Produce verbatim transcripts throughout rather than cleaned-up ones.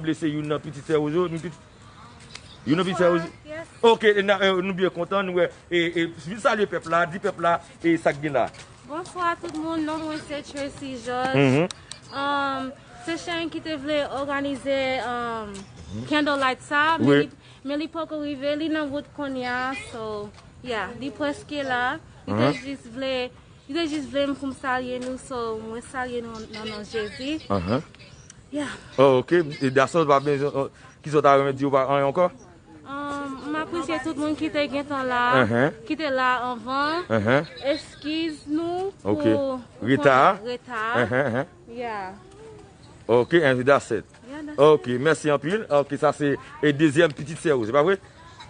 Blese youn nan pitit sè Rozo, youn pitit, youn nan pitit sè Rozo. Yes. Ok, e na- e, nou byen kontan, nou wè, e, e, vin salye pèp la, di pèp la, e sa k gen la. Bonswa tout moun, non mwen se Tracy George. Mhm. Um, se Sharon ki te vle òganize um, candlelight sa, men Wi. li, men li poko rive, li nan wout konya, so, yeah, li prèske la. Li te Mhm. jis vle, li te jis vle m pou m salye nou, so, mwen salye nou nan non Jezi. Mhm. Yeah. Oh, ok. E Dasòl pa bezwen, oh, ki sa w ta renmen di yo pa anyen ankò? Um, m apresye tout moun ki te gentan la, Mhm. ki te la anvan. Mhm. Eskiz nou Ok. pou Reta. pou reta. Mhm, mhm. Yeah. Ok, and that's it. Yeah, that's Ok, it. mèsi anpil. Ok, sa se e dezyèm pitit sè ou, se pa vre?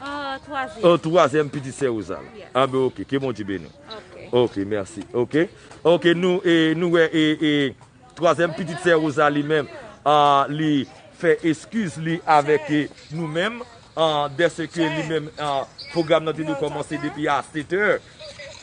Uh, twazyèm. Oh, twazyèm pitit sè ou sa la. Yes. Ah ben ok, ke Bondye beni w. Ok. Ok, mèsi. Ok. Ok, nou e nou wè e, e twazyèm pitit sè Roza li menm, ah, li fè eskiz li avèk eh, nou menm, ah, dèske li menm, ah, pwogram nan te dwe kòmanse depi a sèt è.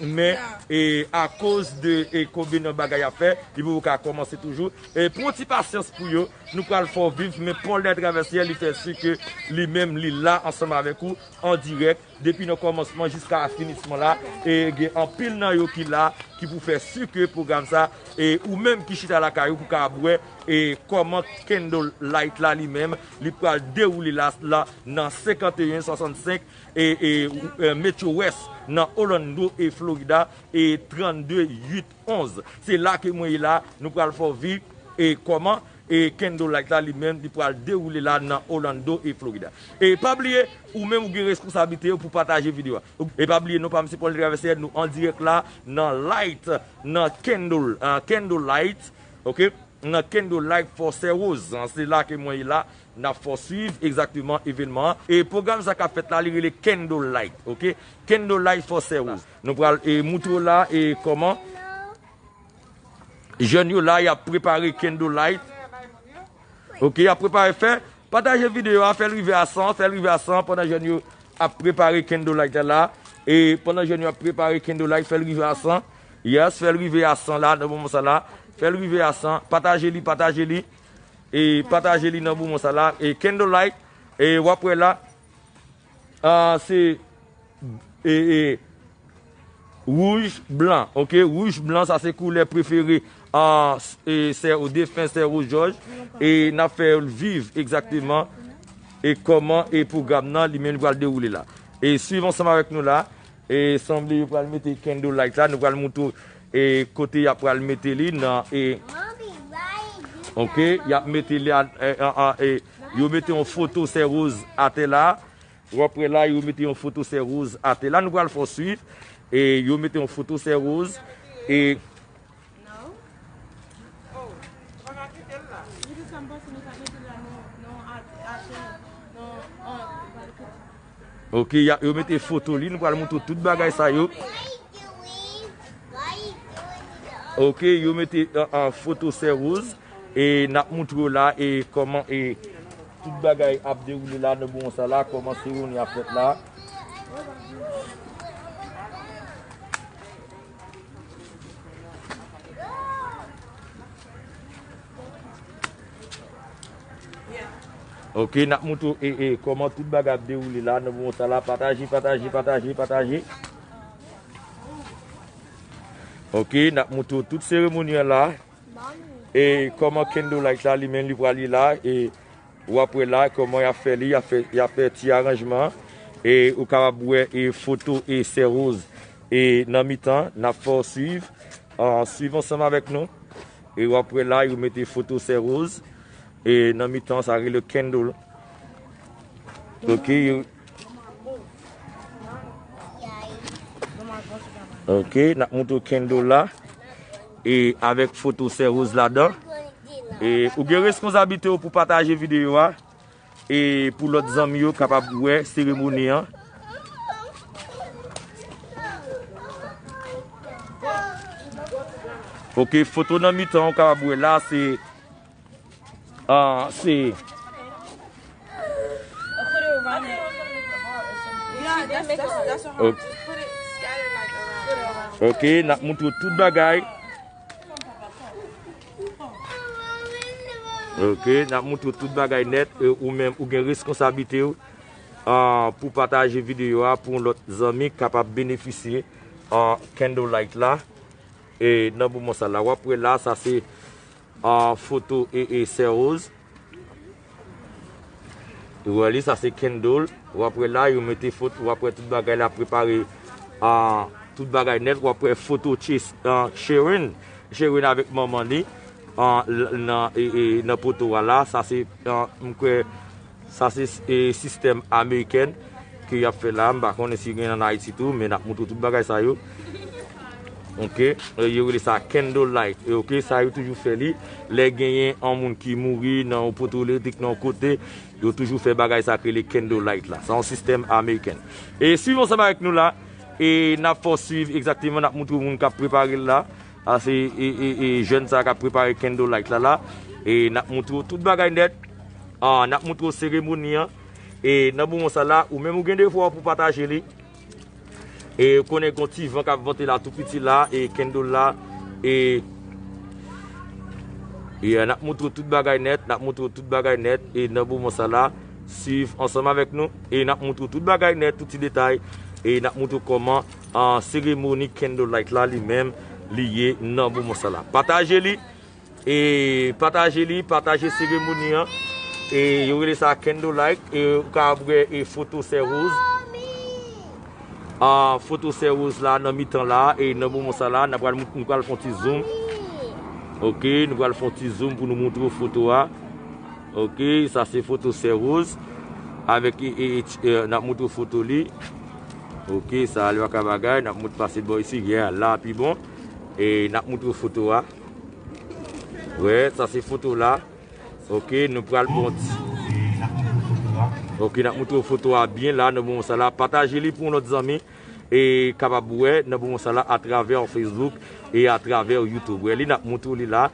Men, e akoz de e konbyen nan bagay ap fè, li poko ka kòmanse toujou. E pran ti pasyans pou yo, nou pral fè w viv, men Paul Dètravèsyè, li fè si ke li menm, li la ansanm avèk ou, an dirèk, depi nan kòmansman jiska finisman la, e gen anpil nan yo ki la, ki pou fè si ke pwogram sa, e ou menm ki chita lakay ou pou ka ap wè, e kòman candle light la li menm, li pral dewoule la, la nan senkanteyen swasannsenk, e, e, e, Metro West, nan Orlando, e Florida, e trannde uit onz. Se la ke mwen ye la, nou pral fè w viv, e kòman e candle light la li menm, li pral dewoule la nan Orlando e Florida. E pa bliye, ou menm ou gen responsablite yo pou pataje videyo a. E pa bliye, non pa m se Paul Traverse, nou an dirèk la nan light, nan candle, ah, candle light, ok? Nan candle light for Sè Roz. Se la ke mwen ye la, n ap fè w swiv egzakteman evènman an. E pwogram sa k ap fèt la, li rele candle light, ok? Candle light for Sè Roz. Nou pral e moutre w la e kòman Jèn yo la, y ap prepare candle light. Ok, y ap prepare, fè, pataje videyo a, fè l rive a san, fè l rive a san pandan jèn yo ap prepare candle light la. E pandan jèn yo ap prepare candle light, fè l rive a san. Yes, fè l rive a san la, nan moman sa la. Fè l rive a san, pataje li, pataje li. E pataje li nan moman sa la. E candle light, e w ap wè la, ah, se e, e, wouj, blan, ok? Wouj, blan, sa se koulè prefere a, e, sè, defen sè Roz Jòj. E n ap fè l viv egzakteman e kòman e pwogram nan li menm li pral dewoule la. E swiv ansanm avèk nou la. E sanble yo pral mete candle light la. Nou pral moutre w e kote y ap pral mete li nan e, ok, y ap mete li a, e, a, a, e, yo mete yon foto sè Roz atè la. W ap wè la, yo mete yon foto sè Roz atè. La, nou pral fè w swiv. E yo mete yon foto sè Roz. E Ok, y a- yo mete foto li, nou pral moutre w tout bagay sa yo. Ok, yo mete an, an foto sè Roz. E n ap moutre w la e kòman e tout bagay ap dewoule la nan moman sa la, kòman seremoni ap fèt la. Ok, n ap moutre w e, e kòman tout bagay ap dewoule la nan moman sa la. Pataje, pataje, pataje, pataje. Ok, n ap moutre w tout seremoni an la. E kòman candle light la li menm li pral ye la, e w ap wè la kòman y ap fè li, y ap fè, y ap fè ti aranjman an. E ou kapab wè e foto e sè Roz e nan mitan, n ap fè w swiv, ah, swiv ansanm avèk nou. E w ap wè la, yo mete foto sè Roz e nan mitan, sa rele candle. Ok, yo Ok, n ap moutre w candle la. E avèk foto sè Roz ladan. E ou gen responsablite w pou pataje videyo a. E pou lòt zanmi yo kapab wè seremoni an. Ok, foto nan mitan ou kapab wè la, se Ah, se Ok, n ap moutre w tout bagay. Ok, n ap moutre w tout bagay nèt, e ou menm ou gen reskonsablite w, ah, pou pataje videyo a pou yon lòt zanmi k kapab benefisye, ah, candlelight la. E nan moman sa la, w ap wè la, sa se, ah, foto e, e sè Rose. Ou wè li, sa se candle. W ap wè la, yo mete foto, w ap wè tout bagay la prepare, ah, tout bagay nèt. W ap wè foto Chase, ah, Sharon. Sharon avèk manman li, ah, l- nan, e, e, nan poto a la. Sa se, ah, m kwè, sa se, e, sistèm amerikèn ke y ap fè la. M pa konnen si gen ann Ayiti tou, men n ap moutre tout bagay sa yo. Ok, e, yo rele sa candlelight. E ok, sa yo toujou fè li. Lè genyen yon moun ki mouri nan yon poto elektrik nan yon kote, yo toujou fè bagay sa k rele candlelight la. Sa yon sistèm amerikèn. E swiv ansanm avèk nou la. E n ap fè w swiv egzakteman, n ap moutre w moun k ap prepare l la. A se, e, e, e, jèn sa k ap prepare candlelight la la. E n ap moutre w tout bagay nèt. Ah, n ap moutre w seremoni an. E nan moman sa la, ou menm ou gen devwa w pou pataje li. E konnen gon ti van k ap vante la tou piti la, e candle la, e, e n ap moutre w tout bagay nèt, n ap moutre w tout bagay nèt, e nan moman sa la, swiv ansanm avèk nou, e n ap moutre w tout bagay nèt, tout ti detay, e n ap moutre w kòman, ah, seremoni candlelight la li menm, li ye nan moman sa la. Pataje li, e pataje li, pataje seremoni an. E yo rele sa candlelight. E ou ka wè, e foto sè Rose. Ah, foto sè Rose la nan mitan la. E nan moman sa la, n ap pral, nou pral fè yon ti zoom. Ok, nou pral fè yon ti zoom pou nou moutre w foto a. Ok, sa se foto sè Rose. Avèk, e, e, e, e, n ap moutre w foto li. Ok, sa li pa ka bagay. N ap moutre pase bò isi. Yeah, la pi bon. E n ap moutre w foto a. Wè, sa se foto la. Ok, nou pral bon ti. Ok, n ap moutre w foto a byen la nan moman sa la. Pataje li pou yon lòt zanmi e kapab wè nan moman sa la atravè Facebook e atravè YouTube. Wè, li n ap moutre w li la.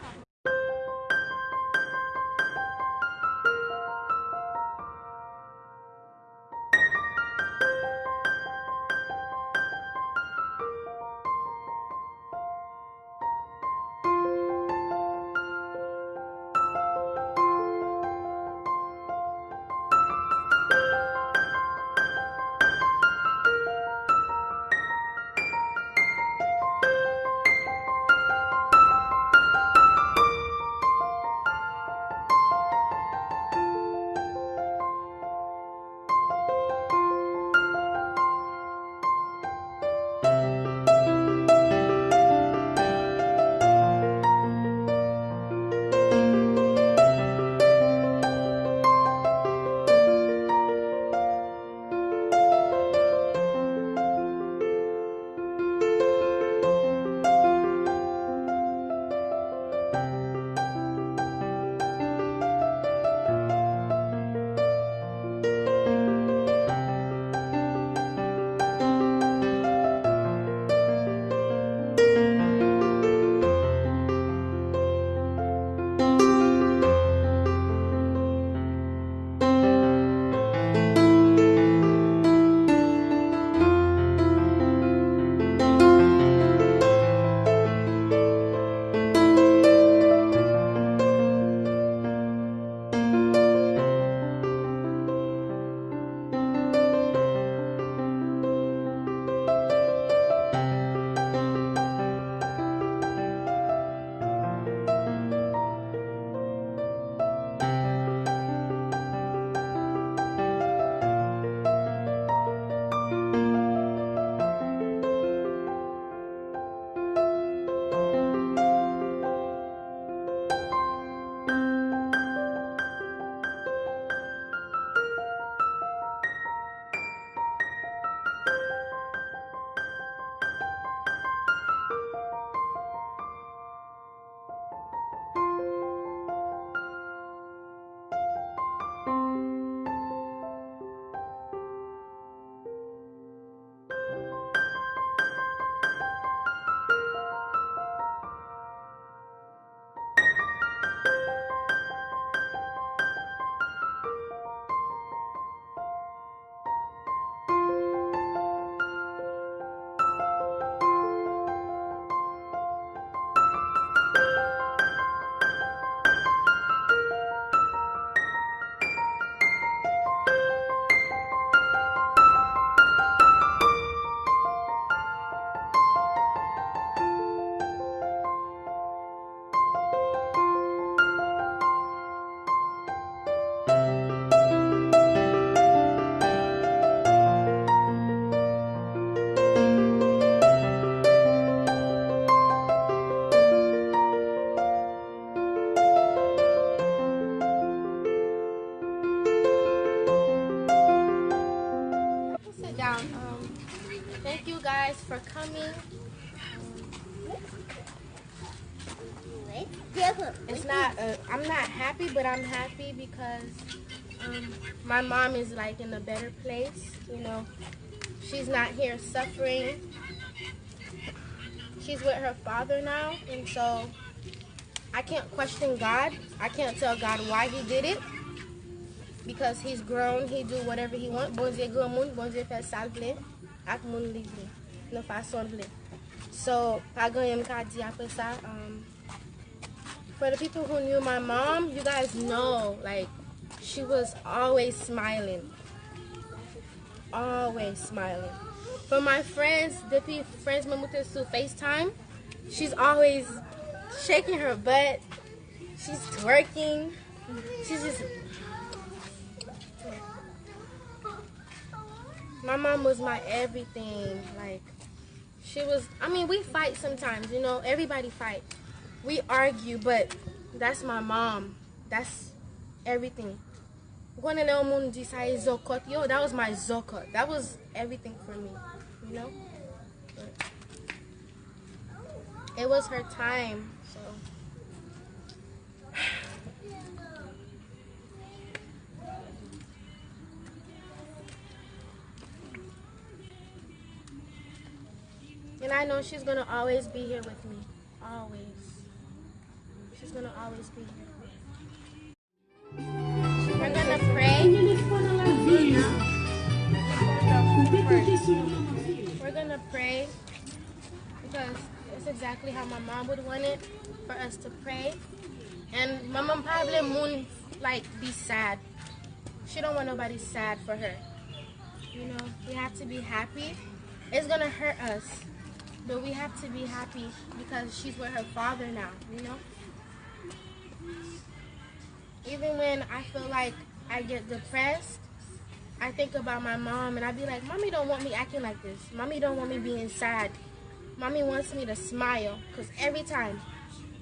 Coming. It's not, uh, I'm not happy, but I'm happy because, um, my mom is, like, in a better place, you know. She's not here suffering. She's with her father now, and so I can't question God. I can't tell God why he did it because he's grown, he do whatever he want. Bondye granmoun, Bondye fè sa l vle ak moun li vle, nan fason l vle. So, pa gen anyen m ka di apre sa. Um, for the people who knew my mom, you guys know, like, she was always smiling. Always smiling. For my friends, depi friends mwen moute sou FaceTime, she's always shaking her butt. She's twerking. She's just. My mom was my everything. Like, she was. I mean, we fight sometimes, you know. Everybody fight. We argue, but that's my mom. That's everything. Ou konnen lè yon moun di sa e zòkòt yo, that was my zòkòt. That was everything for me, you know? But it was her time, so. And I know she's gonna always be here with me. Always. She's gonna always be here. We're gonna pray. We're gonna pray because it's exactly how my mom would want it for us to pray. And my mom probably moun, like, be sad. She don't want nobody sad for her. You know, we have to be happy. It's gonna hurt us, but we have to be happy because she's with her father now, you know? Even when I feel like I get depressed, I think about my mom and I be like, "Mommy don't want me acting like this. Mommy don't want me being sad. Mommy wants me to smile." Because every time,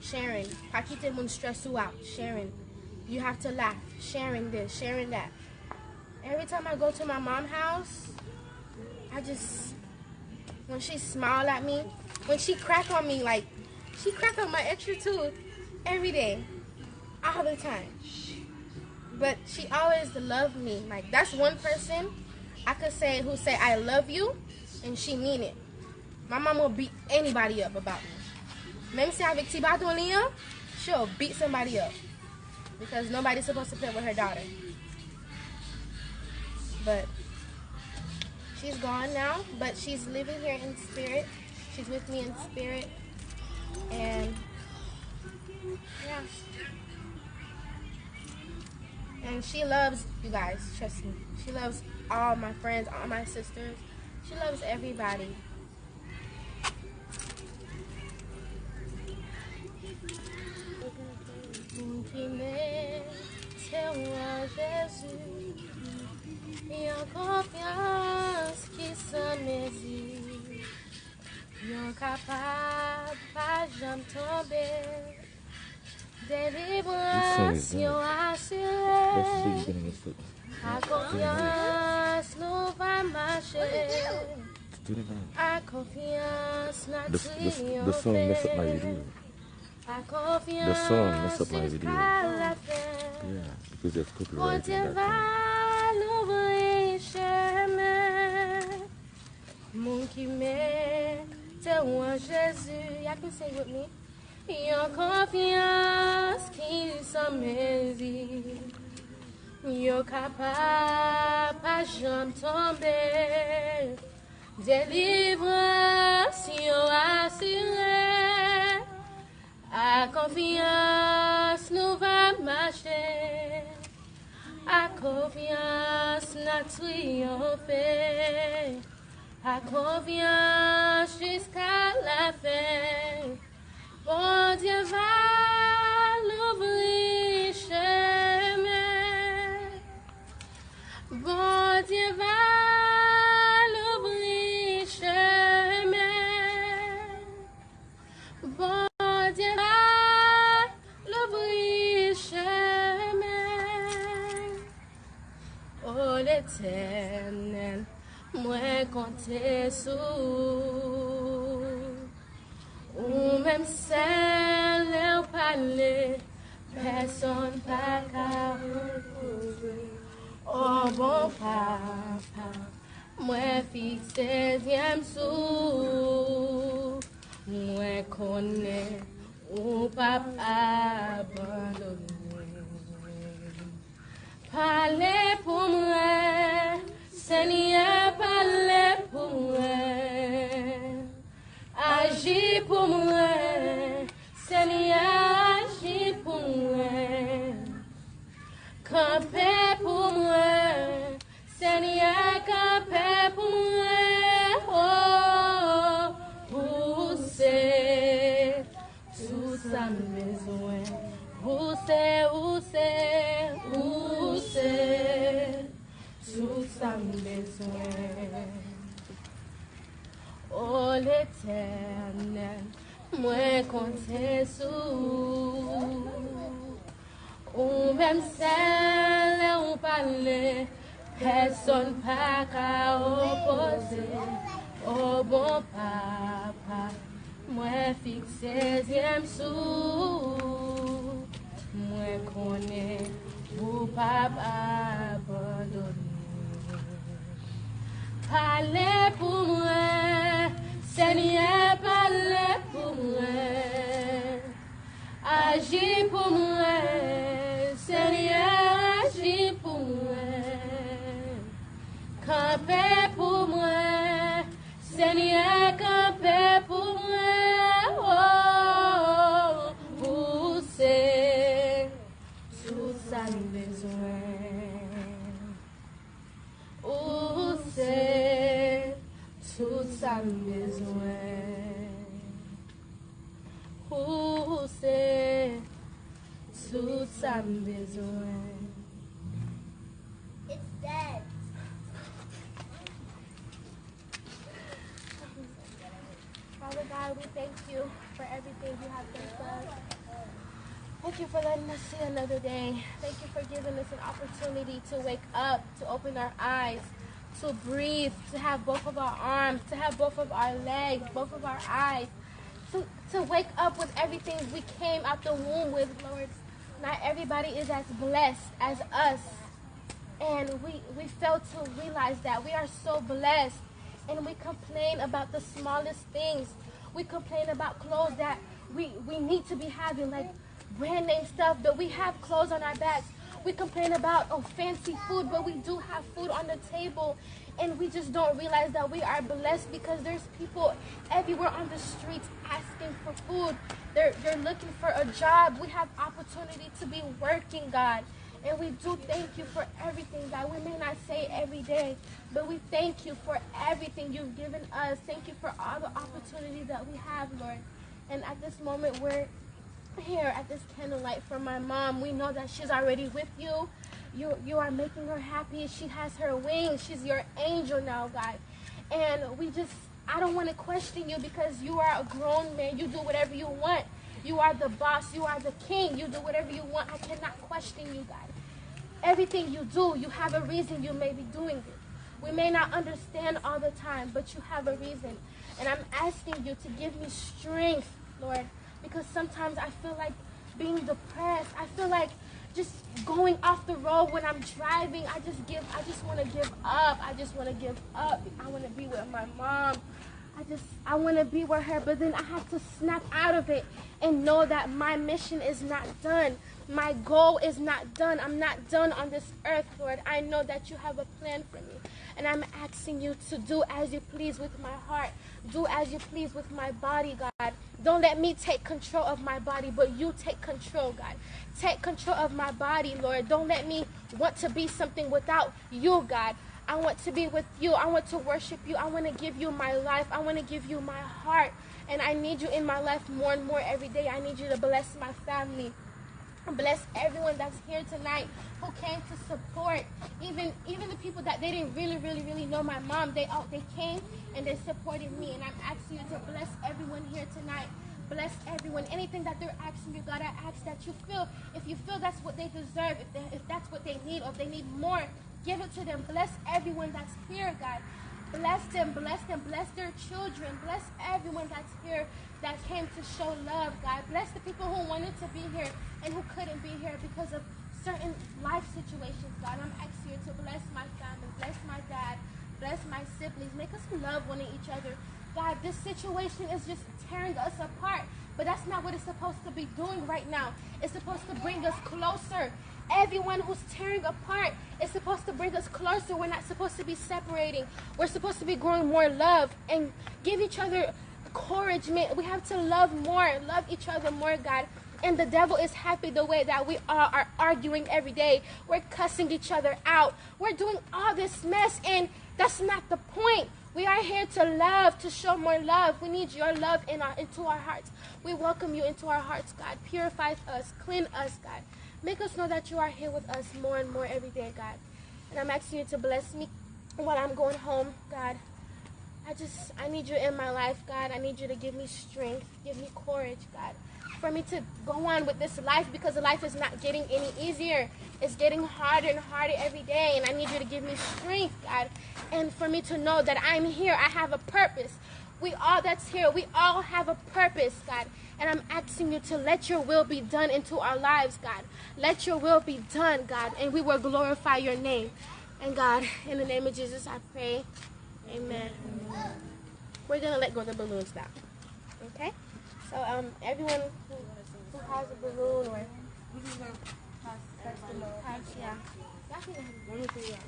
Sharon, pa kite moun stress ou out. Sharon, you have to laugh. Sharon this, Sharon that. Every time I go to my mom house, I just, when she smile at me, when she crack on me, like, she crack on my extra tooth every day, all the time. But she always loved me. Like, that's one person I could say who say, "I love you," and she mean it. My mom will beat anybody up about me. Menm si avèk ti baton li an, she'll beat somebody up. Because nobody's supposed to play with her daughter. But she's gone now, but she's living here in spirit. She's with me in spirit. And yeah. And she loves you guys, trust me. She loves all my friends, all my sisters. She loves everybody. Moun ki mete w an Jezi, yon konfyans ki san mezi, yon kapab pa janm tonbe. Delivrans yo asire ak konfyans nou va mache, ak konfyans n a triyonfe, ak konfyans jiska lafen. Bondye va louvri chemen. Moun ki mete w an Jezi, y'all can sing with me. Yon konfyans ki san mezi, yo kapab pa janm tonbe. Delivrans yo asire, ak konfyans nou va mache, ak konfyans n a triyonfe, ak konfyans jiska lafen. Bondye va louvri chemen. Bondye va louvri chemen. Bondye va louvri chemen. O Letènèl, mwen konte sou ou. M sèl lè w pale, pèsonn pa ka opoze. O bon papa, mwen fikse zye m sou ou. Mwen konnen ou p ap abandone. Pale pou mwen, Senyè, pale pou mwen. Aji pou mwen, Senyè, aji pou mwen. Kanpe pou mwen, Senyè, kanpe pou mwen. O, ou se tout sa m bezwen. Ou se, ou se, ou se tout sa m bezwen. O Letènèl, mwen konte sou ou. Ou menm sèl lè ou pale, pèsonn pa ka opoze. O bon papa, mwen fikse zye m sou ou. Mwen konnen ou p ap abandone. Pale pou mwen, Senyè, pale pou mwen. Aji pou mwen, Senyè, aji pou mwen. Kanpe pou mwen, Senyè, kanpe pou mwen. O, ou se tout sa m bezwen. Ou se tout sa m bezwen. Ou se tout sa m bezwen. It's dead. Father God, we thank you for everything you have done for us. Thank you for letting us see another day. Thank you for giving us an opportunity to wake up, to open our eyes, to breathe, to have both of our arms, to have both of our legs, both of our eyes, to, to wake up with everything we came out the womb with, Lord. Not everybody is as blessed as us. And we, we fail to realize that we are so blessed. And we complain about the smallest things. We complain about clothes that we, we need to be having, like brand name stuff, but we have clothes on our backs. We complain about, oh, fancy food, but we do have food on the table. And we just don't realize that we are blessed because there's people everywhere on the streets asking for food. They're, they're looking for a job. We have opportunity to be working, God. And we do thank you for everything, God. We may not say it every day, but we thank you for everything you've given us. Thank you for all the opportunities that we have, Lord. And at this moment, we're here at this candlelight for my mom. We know that she's already with you. You, you are making her happy. She has her wings. She's your angel now, God. And we just, I don't want to question you because you are a grown man. You do whatever you want. You are the boss. You are the king. You do whatever you want. I cannot question you, God. Everything you do, you have a reason you may be doing it. We may not understand all the time, but you have a reason. And I'm asking you to give me strength, Lord, because sometimes I feel like being depressed. I feel like just going off the road when I'm driving. I just give, I just want to give up. I just want to give up. I want to be with my mom. I just, I want to be with her, but then I have to snap out of it and know that my mission is not done. My goal is not done. I'm not done on this earth, Lord. I know that you have a plan for me. And I'm asking you to do as you please with my heart. Do as you please with my body, God. Don't let me take control of my body, but you take control, God. Take control of my body, Lord. Don't let me want to be something without you, God. I want to be with you. I want to worship you. I want to give you my life. I want to give you my heart. And I need you in my life more and more every day. I need you to bless my family. Bless everyone that's here tonight who came to support. Even, even the people that they didn't really, really, really know my mom, they all, they came and they supported me. And I'm asking you to bless everyone here tonight. Bless everyone. Anything that they're asking you, God, I ask that you feel. If you feel that's what they deserve, if, they, if that's what they need, or if they need more, give it to them. Bless everyone that's here, God. Bless them, bless them, bless their children, bless everyone that's here that came to show love, God. Bless the people who wanted to be here and who couldn't be here because of certain life situations, God. I'm asking you to bless my family, bless my dad, bless my siblings. Make us love one each other. God, this situation is just tearing us apart, but that's not what it's supposed to be doing right now. It's supposed to bring us closer. Everyone who's tearing apart is supposed to bring us closer. We're not supposed to be separating. We're supposed to be growing more love and give each other encouragement. We have to love more, love each other more, God. And the devil is happy the way that we all are arguing every day. We're cussing each other out. We're doing all this mess, and that's not the point. We are here to love, to show more love. We need your love in our, into our hearts. We welcome you into our hearts, God. Purify us, clean us, God. Make us know that you are here with us more and more every day, God. And I'm asking you to bless me while I'm going home, God. I just, I need you in my life, God. I need you to give me strength, give me courage, God, for me to go on with this life, because life is not getting any easier. It's getting harder and harder every day, and I need you to give me strength, God, and for me to know that I'm here. I have a purpose. We all that's here, we all have a purpose, God. And I'm asking you to let your will be done into our lives, God. Let your will be done, God, and we will glorify your name. And God, in the name of Jesus, I pray. Amen. We're gonna let go the balloons now. Okay? So, um, everyone who, who has a balloon or has, yeah. Y'all can have a balloon.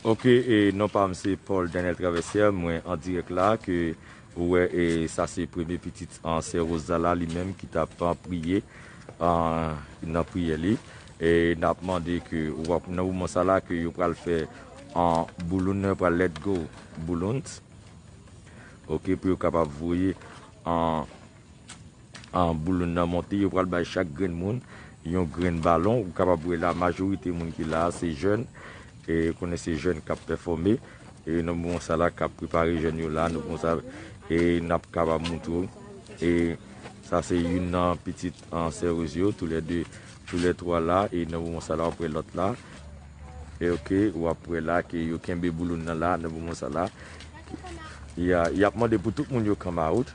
Ok, e non pa m se Paul Daniel Traversière, mwen an dirèk la ke ou wè, e sa se premye pitit an sè Rosa la, li menm ki t ap, a, priye, a, nan priyè li. E n ap mande ke w ap, nan moman sa la ke yo pral fè, a, bouloun nan, yo pral let go balloons. Ok, pou yo kapab voye, a, a, bouloun nan monte, yo pral bay chak grenn moun yon grenn balon. Ou kapab wè la, majorite moun ki la a, se jèn. E konnen se jèn k ap pèfòme. E nan moman sa la, k ap prepare jèn yo la, nan moman sa, e n ap kapab montre w. E sa se youn nan pitit an sè Rose yo, toulède, toulètwa la. E nan moman sa la, w ap wè lòt la. E ok, w ap wè la ke yo kenbe bouloun nan la, nan moman sa la. Y a, y ap mande pou tout moun yo come out,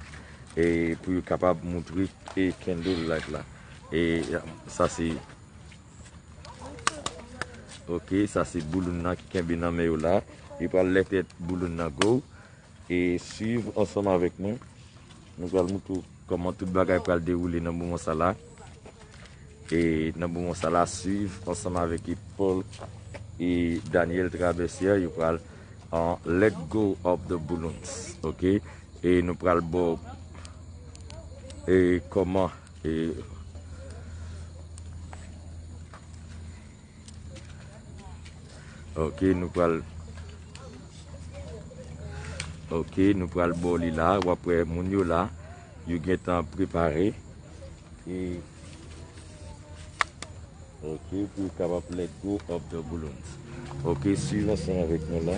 e pou yo kapab montre, e candle light la. E sa se, ok, sa se bouloun nan ki kenbe nan men yo la. Yo pral lete bouloun nan go. E swiv ansanm avèk nou. Nou pral montre w kòman tout bagay pral dewoule nan moman sa la. E nan moman sa la, swiv ansanm avèk e Paul e Daniel Traversière, yo pral, uh, let go of the balloons, ok? E nou pral ba w, e kòman, e Ok, nou pral, ok, nou pral ba w li la. W ap wè moun yo la, yo gentan prepare. E, ok, pou yo kapab let go of the balloons. Ok, swiv ansanm avèk nou la.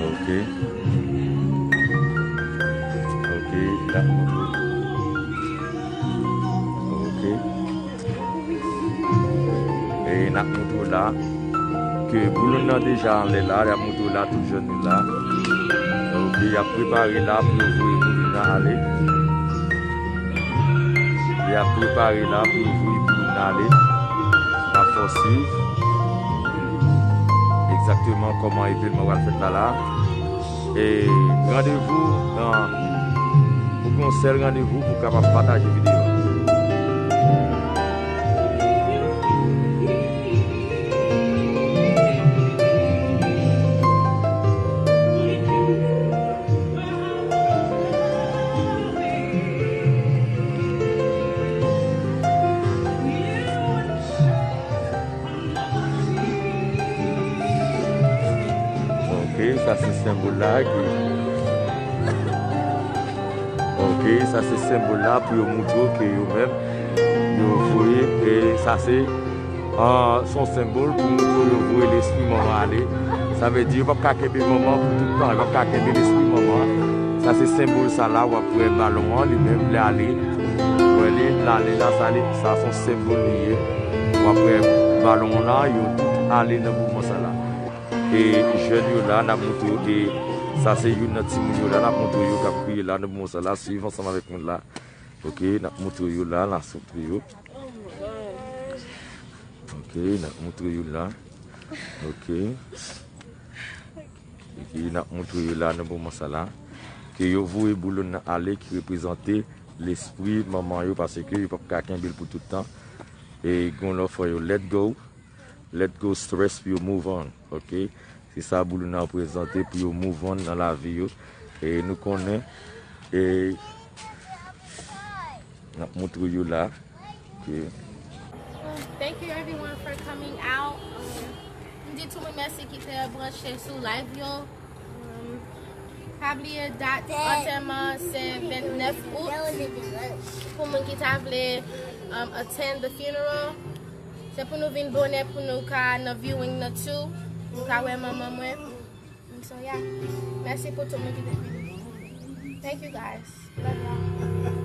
Ok. Ok, la. Ok. E n ap montre w la ke bouloun nan deja anlè la, y ap montre w la, tout jèn yo la. Ok, y ap prepare la pou yo voye bouloun nan ale. Y ap prepare la pou yo voye bouloun nan ale. N ap fè w swiv egzakteman kòman evenman pral fèt la la. E randevou nan, ou gen yon sèl randevou pou w kapab pataje videyo a. Ok, sa se senbòl la ki, ok, sa se senbòl la pou yo montre w ke yo menm, yo voye, e sa se, ah, se yon senbòl pou montre w yo voye lespri manman ale. Sa vle di yo p ap ka kenbe manman pou tout tan, yo p ap ka kenbe lespri manman. Sa se senbòl sa la, w ap wè balon an, li menm, li ale. Wè, L ale la, sa li, sa se yon senbòl li ye. W ap wè balon an la, yo tout ale nan mouvman sa la. E jèn yo la, n ap montre yo, e sa se youn nan timoun yo la, n ap montre yo k ap kriye la nan mouvman sa la. Swiv ansanm avèk mwen la. Ok, n ap montre yo la, n ap montre yo. Ok, n ap montre yo la. Ok. Epi n ap montre yo la nan moman sa la. Ke yo voye boulon nan ale ki reprezante lespri manman yo, paske yo p ap ka kenbe l pou tout tan. E gen lòt fwa yo let go, let go stress pou yo move on, ok? Se sa boulon nan reprezante pou yo move on nan lavi yo. E nou konnen, e n ap montre yo la. Ok. Thank you everyone for coming out. Um, m di tout moun mèsi ki te branche sou live yo. Um, pa bliye dat antèman se vennèf out. Pou moun ki ta vle um, attend the funeral, se pou nou vin bonè pou nou ka nan viewing nan tou. Nou ka wè manman mwen. So yeah. Mèsi pou tout moun ki te vini. Thank you guys. Love y'all.